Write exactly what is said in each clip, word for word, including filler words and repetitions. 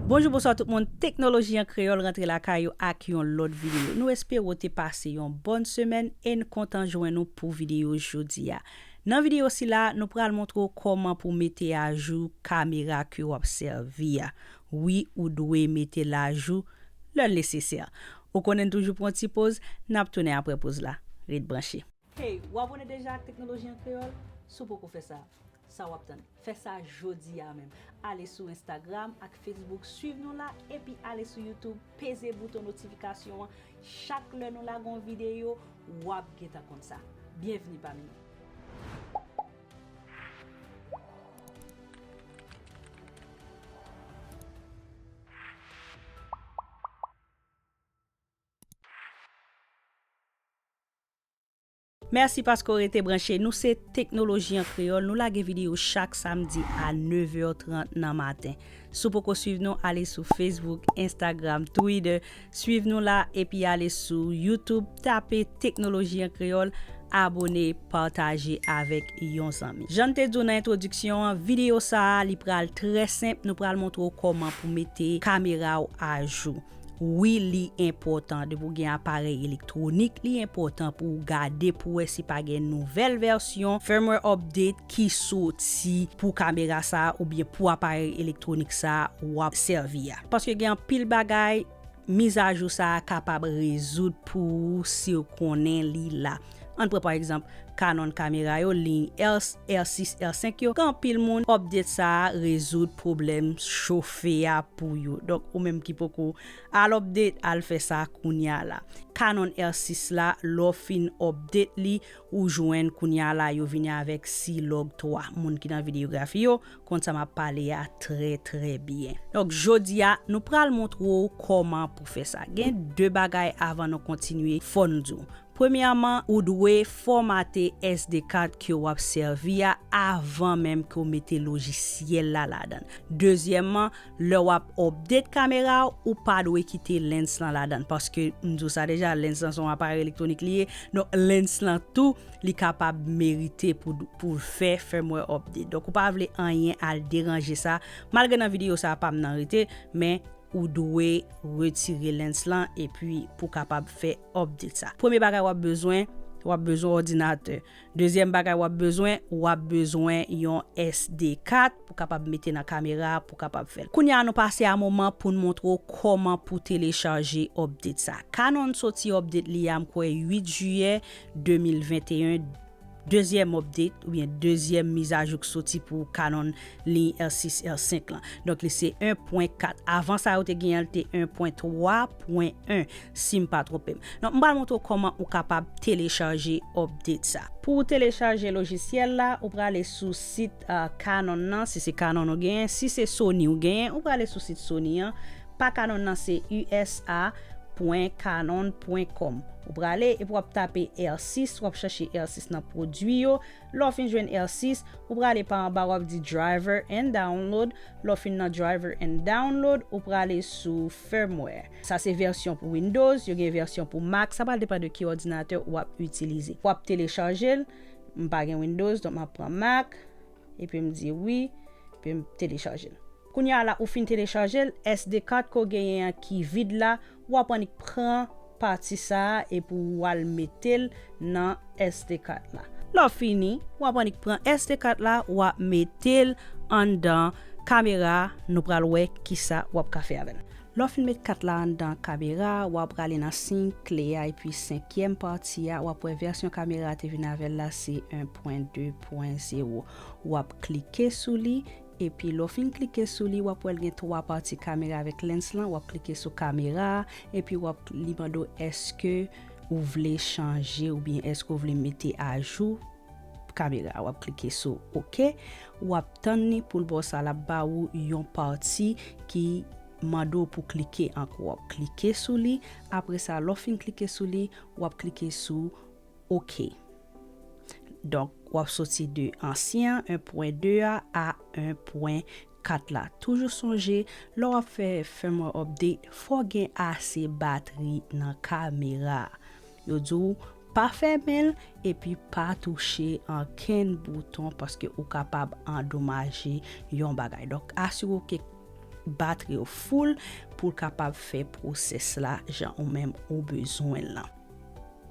Bonjou, bonswa tout moun. Teknoloji an Kreyòl rantre lakay ou ak yon lòt videyo. Nou espere w te pase yon bòn semèn e n kontan jwenn ou pou videyo jodi a. Nan videyo sila, nou pral montre w kòman pou mete ajou kamera ke w ap sèvi a. Wi, ou dwe mete l ajou lè l nesesè. Ou konnen n toujou pran ti poz, n ap tounen apre poz la. Ret branche. Hey, w abòne deja ak Teknoloji an Kreyòl? Si w poko fè sa, sa w ap tann? Fè sa jodi a menm. Ale sou Instagram ak Facebook, swiv nou la, epi ale sou YouTube, peze bouton notifikasyon an. Chak lè nou lage yon videyo, w ap gentan konn sa. Byenvni pami nou. Mèsi paske w rete branche. Nou se Teknoloji an Kreyòl. Nou lage videyo chak samdi a nèf è trant nan maten. Si w poko swiv nou, ale sou Facebook, Instagram, Twitter. Swiv nou la epi ale sou YouTube, tape Teknoloji an Kreyòl, abòne, pataje avèk yon zanmi. Jan n te di w nan entwodiksyon an, videyo sa a, li pral trè senp. Nou pral montre w kòman pou mete kamera w ajou. Wi, li enpòtan. Depi w gen aparèy elektwonik, li enpòtan pou w gade pou w wè si pa gen nouvèl vèsyon firmware update ki soti pou kamera sa a oubyen pou aparèy elektwonik sa a w ap sèvi a. Paske gen anpil bagay mizajou sa a kapab rezoud pou ou si w konnen li la. Ann pran pa egzanp Canon kamera yo, liy R, R sis, R senk yo. Gen anpil moun, update sa a rezoud pwoblèm chofe a pou yo. Donk, ou menm ki poko al update, al fè sa kounya la. Canon R sis la, lè w fin update li, ou jwenn kounya la, yo vini avèk C-Log twa. Moun ki nan videyografi yo, konn sa m ap pale a trè, trè byen. Donk, jodi a, nou pral montre w kòman pou fè sa. Gen de bagay avan nou kontinye, fò n di w. Premyèman, ou dwe fòmate S D card ke w ap sèvi a avan menm ke w mete lojisyèl la ladan l. Dezyèmman, lè w ap update kamera w, ou pa dwe kite lens lan ladan l, paske m di w sa deja, lens lan se yon aparèy elektwonik li ye. Donk, lens lan tou, li kapab merite pou, pou l fè firmware update. Donk, ou pa vle anyen al deranje sa. Malgre nan videyo sa a pa m nan rete, men ou dwe retire lens lan epi pou kapab fè update sa. Premye bagay w ap bezwen, w ap bezwen òdinatè. Dezyèm bagay w ap bezwen, w ap bezwen yon S D card pou kapab mete nan kamera a pou kapab fè l. Kounye a, nou pase a moman pou n montre w kòman pou telechaje update sa. Canon soti update li a, m kwè, uit jiyè de mil venteyen, dezyèm update oubyen dezyèm mizajou k soti pou Canon liy R sis, R senk lan. Donk, li se en pwen kat. Avan sa, yo te genyen l te en pwen twa pwen en, si m pa twonpe m. Donk, m pral montre w kòman ou kapab telechaje update sa. Pou w telechaje lojisyèl la, ou prale sou sit, ah, Canon nan, si se Canon ou genyen. Si se Sony ou genyen, ou prale sou sit Sony an. Pa Canon nan, se U S A pwen canon pwen com. Ou prale epi w ap tape R sis, w ap chache R sis nan pwodui yo. Lè w fin jwenn R sis, ou prale pa anba, w ap di driver and download. Lè w fin nan driver and download, ou prale sou firmware. Sa se vèsyon pou Windows, yo gen vèsyon pou Mac, sa pral depann de ki òdinatè w ap itilize. W ap telechaje l, m pa gen Windows, donk m ap pran Mac, epi m di wi, epi m telechaje l. Kounye a la, ou fin telechaje l, S D card ke w genyen an ki vid la, w ap annik pran pati sa a epi w al mete l nan S D card la. Lè w fini, w ap annik pran S D card la, w ap mete l anndan kamera, nou pral wè kisa w ap ka fè avè l. Lè w fin met kat la anndan kamera, w ap prale nan siy kle a epi senkyèm pati a, w ap wè vèsyon kamera a te vin avè l la se en pwen de pwen zewo. W ap klike sou li, epi lè w fin klike sou li, w ap wè l gen twa pati kamera avèk lens lan, w ap klike sou kamera a, epi w ap, li mande w èske ou vle chanje oubyen èske ou vle mete ajou kamera a. W ap klike sou oke, w ap tann li pou l ba w sa, l ap ba ou yon pati ki mande w pou klike ankò. W ap klike sou li, apre sa, lè w fin klike sou li, w ap klike sou oke. Donk, w ap soti de ansyen an, en pwen de a, a en pwen kat la. Toujou sonje, lè w ap fè firmware update, fò gen ase batri nan kamera a. Yo di w pa fèmen l, epi pa touche ankenn bouton, paske ou kapab andomaje yon bagay. Donk, asire w ke batri w full pou l kapab fè pwosès la jan ou menm ou bezwen l lan.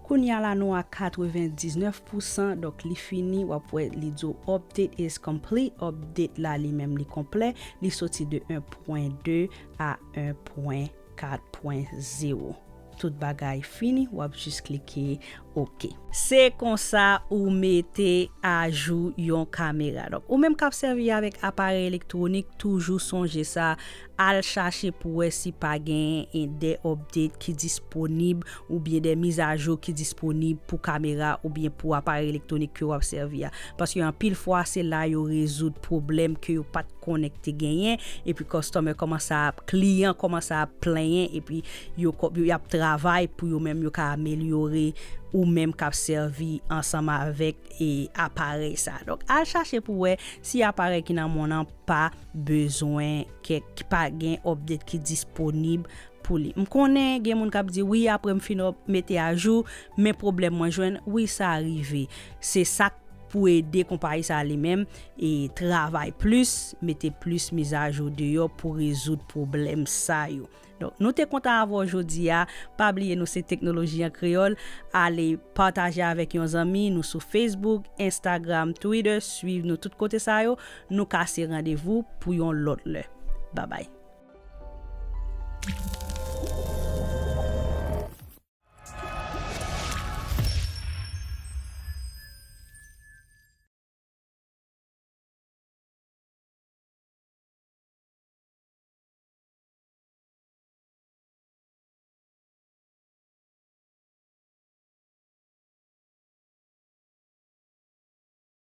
Kounye a la nou a katrevendiznèf pousan, donk li fini, w ap wè li di w update is complete, update la li menm li konplè, li soti de en pwen de a en pwen kat pwen zewo. Tout bagay fini, w ap jis klike OK. Se konsa ou mete ajou yon kamera. Donk, ou menm k ap sèvi avèk aparèy elektwonik, toujou sonje sa, al chache pou wè si pa gen de update ki disponib oubyen de mizajou ki disponib pou kamera oubyen pou aparèy elektwonik ke w ap sèvi a. Paske anpil fwa, se la yo rezoud pwoblèm ke yo pa t konnen ki te genyen, epi customer kòmanse ap, kliyan kòmanse ap plenyen, epi yo, kò- yo ap travay pou yo menm yo ka amelyore ou menm k ap sèvi ansanm avèk e aparèy sa. Donk, al chache pou wè si aparèy ki nan men w nan pa bezwen kèk, pa gen update ki disponib pou li. M konnen gen moun k ap di, "Wi, apre m fin up- mete ajou, men pwoblèm mwen jwenn." Wi, sa rive. Se sa k pou ede konpayi sa li menm e travay plis, mete plis mizajou deyò pou rezoud pwoblèm sa yo. Donk, nou te kontan avè w jodi a. Pa bliye nou se Teknoloji an Kreyòl. Ale pataje avèk yon zanmi. Nou sou Facebook, Instagram, Twitter. Swiv nou tout kote sa yo. Nou kase randevou pou yon lòt lè. Babay.